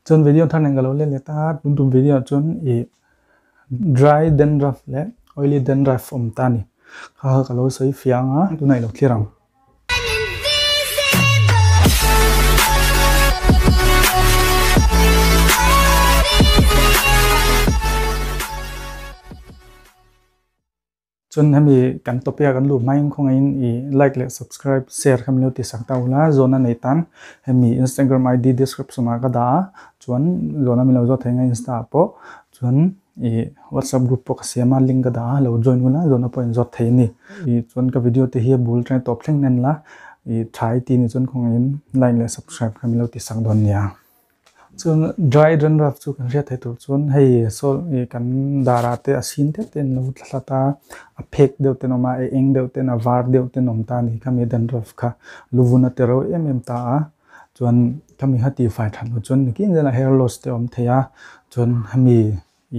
Chuan video thar nen ka lo let leh ta a, tun tum video ah chuan ih dry dandruff leh oily dandruff awm ta a ni. Kha kha ka lo sawi fiah ang a, tunah i lo thlir ang. Chuan hemi kan topic a kan luh hmain khawngaihin i like leh subscribe share kha min lo ti sak ta ula zawhna nei tan hemi Instagram ID description ah ka dah a chuan zawhna min lo zawt thei ang a insta ah pawh chuan i whatsapp group pawh ka siam a link ka dah a lo join ula zawhna pawh in zawt thei a ni i chuan ka video te hi a bul tang tawp thleng nen la i tha i ti nih chuan khawngaihin like leh subscribe kha min lo ti sak dawn nia. Chuan dry dandruff chu kan hriat theih tur chuan hei saw ih kan darah te a sin tep te an lo thla hlat a, a phek deuh te an awm a, a eng deuh te a var deuh te an awm ta a ni khami dandruff kha luvun a ti reuh em em ta a, chuan khami kha tihfai that loh chuan nikin zelah hair loss te a awm thei a, chuan hemi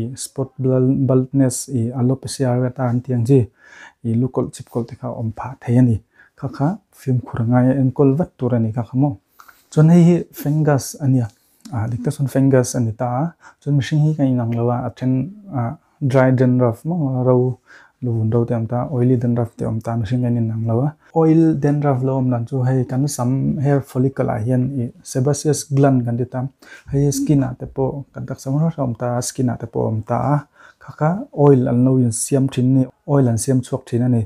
ih spot baldness ih alopecia areata an tih ang chi ih lu kawlh chip kawlh te kha a awm phah thei a ni, kha kha fimkhur a ngai a enkawl vat tur a ni kha kha maw. Chuan hei hi fungus a nia ah dik tak chuan fungus a ni ta a chuan mihring hi kan inang lo a a then ah dry dandruff maw ro luvun ro te a awm ta oily dandruff te a awm ta mihring kan inang lo a oil dandruff lo awm dan chu hei kan sam hair follicle ah hian ih sebaceous gland kan ti ta hei hi skin ah te pawh kan taksa hrang hrang a awm ta a skin ah te pawh a awm ta a kha kha oil an lo insiam thin a ni oil an siam chhuak thin a ni.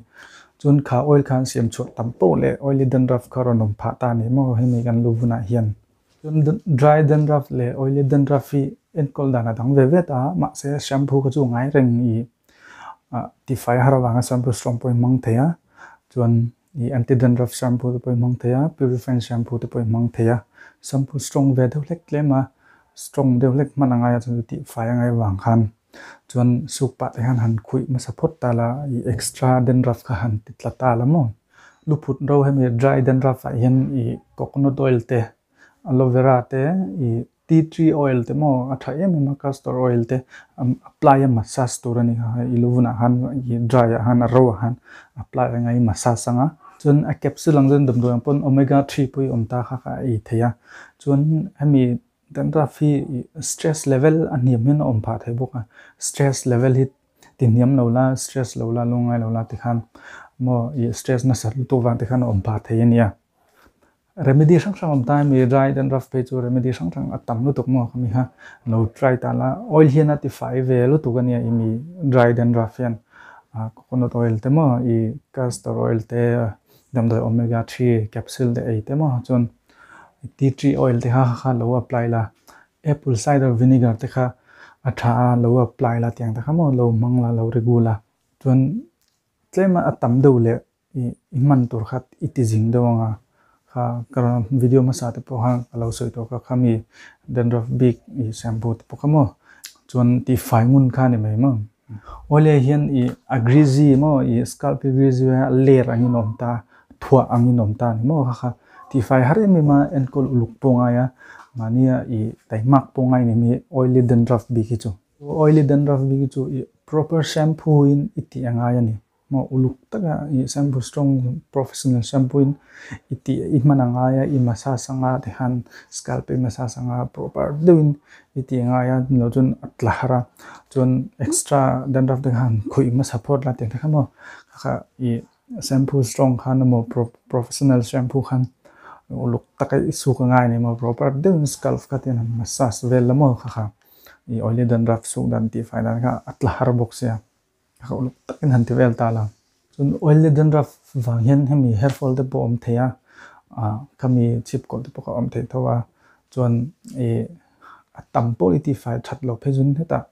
Chuan kha oil kha an siam chhuah tam poh leh oily dandruff kha rawn awm phah ta a ni maw hemi kan lu vunah hian. Chuan dry dandruff leh oily dandruff hi enkawl dan a dang ve ve ta a, mahse shampoo kha chu ngai reng i tifai har avanga shampoo strong pawh i hmang thei a, chuan i anti dandruff shampoo te pawh i hmang thei a, purifying shampoo te pawh i hmang thei a, shampoo strong ve deuh hlek tlem a, strong deuh hlek hman a ngai a chuan chu tihfai a ngai avang khan. Chuan suk pah te hian han khuih hmasa phawt ta la, i extra dandruff kha han ti tla ta la maw? Lu phut ro hemi dry dandruff ah hian i coconut oil te, aloe vera te, i tea tree oil te maw a tha em em a, castor oil te apply a massage tur a ni kha, i lu vunah khan i dry ah khan a ro ah khan apply anga i massage anga. Chuan a capsule ang chuan damdawi ang pawn omega three pawh i awm ta kha kha a ei thei a, chuan hemi Dandruff hi stress level a hniam hian a awm phah thei bawk a, stress level hi ti hniam lo la, stress lo la, lungngai lo la tikhan maw ih stress nasat lutuk vang tikhan a awm phah thei a nia. Remedy hrang hrang a awm ta hemi dry dandruff phei chu remedy hrang hrang a tam lutuk maw khami kha lo try ta la, oil hian a ti fai ve lutuk a nia ih mi dry dandruff hian coconut oil te maw ih castor oil te damdawi omega three capsule te ei te maw chuan Tea tree oil te kha kha lo apply la, apple cider vinegar te kha a tha a lo apply la tiang te kha maw lo hmang la lo regu la chuan tlem a tam deuh leh ih i hman tur kha i ti zing deuh ang a kha ka video hmasa te pawh khan ka lo sawi tawh kha khami dandruff bik ih shampoo te pawh kha maw chuan tihfai ngun kha a ni mai maw. Awle hian ih a greasy maw ih scalp hi greasy a ler angin a awm ta thuah angin a awm ta a ni maw kha kha tihfai har em em a enkawl uluk pawh ngai a mahnia ih taimak pawh ngai ni mi oily dandruff bik hi chu. Oily dandruff bik hi chu ih proper shampoo in i tih a ngai a ni. Maw uluk taka ih shampoo strong professional shampoo in i tih i hman a ngai a i massage anga tikhan scalp i massage anga proper deuhin i tih a ngai a ni lo chuan a tla har a chuan extra dandruff te khan khuih hmasa phawt la tih ang te kha maw kha ih shampoo strong khan emaw professional shampoo khan uluk taka i suk a ngai a ni maw proper deuhin scalp kha tian han massage vel la maw kha kha ih oily dandruff suk dan tihfai dan kha a tla har bawk sia. Ka uluk takin han ti vel ta la. Chuan oily dandruff vang hian hemi hair fall te pawh a awm thei a, ah khami chip kawlh te pawh kha a awm thei tho a, chuan ih a tam pawh i tihfai that loh phei chuan hetah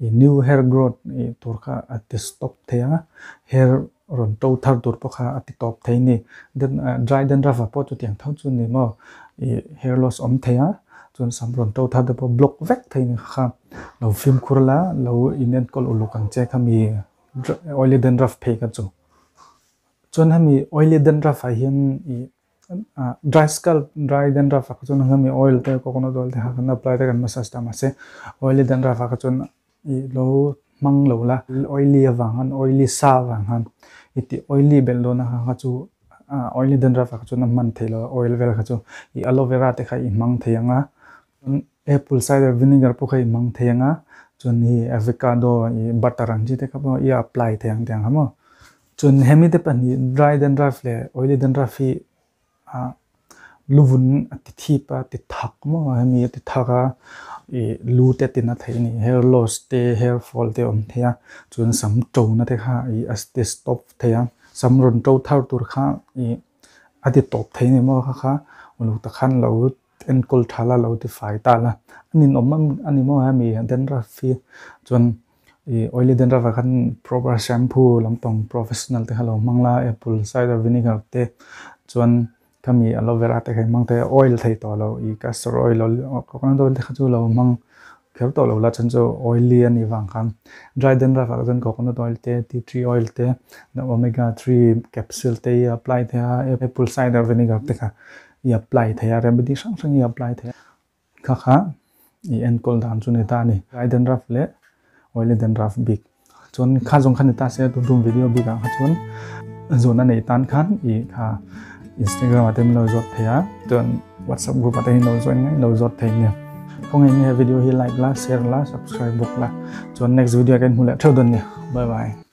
ih new hair growth ih tur kha a ti stop thei a, hair rawn to thar tur pawh kha a ti tawp thei a ni. Then dry dandruff ah pawh chutiang tho chu ni maw ih hair loss awm thei a, chuan sam rawn to thar te pawh block vek thei a ni kha. Lo fimkhur la, lo inenkawl uluk ang che khami oily dandruff phei kha chu. Chuan hemi oily dandruff ah hian ih dry scalp dry dandruff ah kha chuan hemi oil te coconut oil te kha kan apply te kan massage ta mahse oily dandruff ah kha chuan ih lo hmang lo la oily avang khan oily sa avang khan i tih oily belh dawn a kha chu oily dandruff ah kha chuan a hman theih loh a oil vel kha chu ih aloe vera te kha i hmang thei ang a. Apple cider vinegar pawh kha i hmang thei ang a, chuan hi avocado i butter ang chi te kha pawh i apply thei ang tiang kha maw. Chuan hemi te pahnih dry dandruff leh oily dandruff hi ah luvun a ti thip a ti thak maw hemi a ti thak a ih lu te a ti na thei a ni hair loss te hair fall te a awm thei a chuan sam to na te kha ih a ti stop thei a sam rawn to thar tur kha ih a ti tawp thei a ni maw kha kha uluk tak khan lo enkawl tha la lo ti fai ta la a ninawm a ni maw hemi dandruff hi chuan ih oily dandruff ah khan proper shampoo lampang professional te kha lo hmang la apple cider vinegar te chuan khami aloe vera te kha hmang thei a oil thei tawh lo ih castor oil coconut oil te kha chu lo hmang kher tawh lo la chuan chu oily a nih vang khan dry dandruff ah chuan coconut oil te tea tree oil te omega 3 capsule te hi apply thei a apple cider vinegar te kha i apply thei a remedy hrang hrang i apply thei a kha kha i enkawl dan chu ni ta a ni dry dandruff leh oily dandruff bik chuan kha zawng kha ni ta se tun tum video bik ah kha chuan zawn a nei tan khan i kha Instagram ah te min lo zawt thei a chuan WhatsApp group ah te hi lo join ngai lo zawt thei nia khawngaih in he video hi like la share la subscribe bawk la chuan next video ah kan hmu leh theuh dawn nia bye bye.